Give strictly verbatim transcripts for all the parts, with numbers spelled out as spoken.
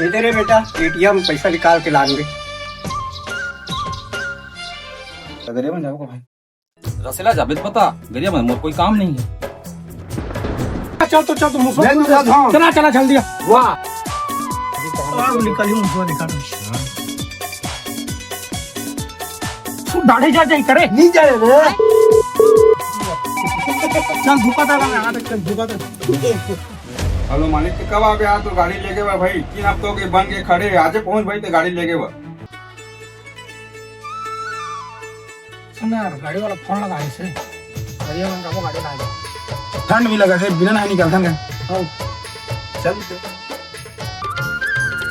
ये दे रे बेटा, एटीएम, पैसा निकाल के लान दे। रसेला जाबे त बता, गरिया में मोर कोई काम नहीं है। चल तो चल, तू मुसवा ले, ले, ले, हाँ। चला, चला, जल्दी आ। वाह। अब निकल ही मुसवा दिखा। तू दाढ़ी जा जाई करे। नहीं जा रे। चल, धूपा था, मैं आ तक चल, धूपा था। हेलो मानिक, कब आबे यार? तो गाड़ी लेगे बा भाई, तीन हफ्तों के बन के खड़े, आजे पहुंच भाई, तो गाड़ी लेगे बा। सुन यार, गाड़ी वाला फोन लगा इसे। भैया, मन का वो गाड़ी लाएगा। ठंड भी लगा थे, बिना नहीं निकलता ना। हाँ। चल तो।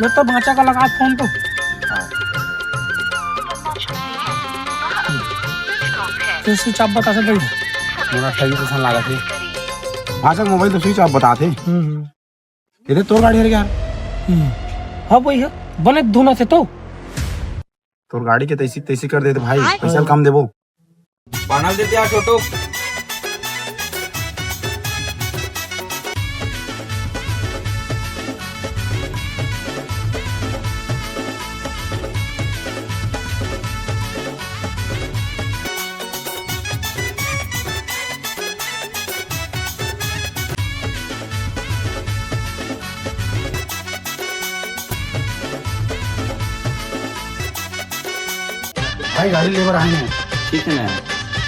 मैं तो बाचा का लगा फोन तो। हाँ। तो switch off बता सकते हो? मेरा सही पसंद लगा थे। बाचा मोबाइल तो switch off बता थे। हम्म। ये देख, तोर गाड़ी हर यार। हम्म। हाँ, वही है। बने धुना से तो। तोर गाड़ी के तैसी तैसी कर देते भाई, पैसा कम देबो। बानल देते यार छोटू। भाई, गाड़ी लेबर आए हैं। ठीक है ना?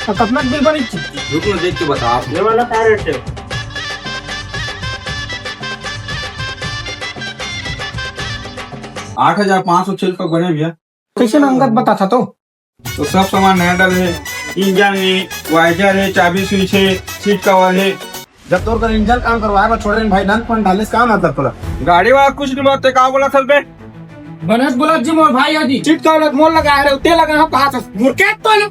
तो कितना बिल बनी? रुक ना, देख के बता आप। ये वाला क्या रेट है? आठ हजार पाँच सौ छिल तो बने भैया। कैसे ना अंगत बता था तो? तो सब सामान नया डल है, इंजन है, वाइजर है, चाबी स्विच है, सीट कवर है। जब तोर कर इंजन काम करवाए बर छोड़ रहे हैं भाई, नंद फंड डाले से का मतलब तोला? गाड़ी वाला कुछ नहीं बोलते, का बोला था बे? बनेश बोला जी, मोर भाई आदि। सीट कवर मोर लगा है रे, ते लगा हम कहा था? मोर के तो ना।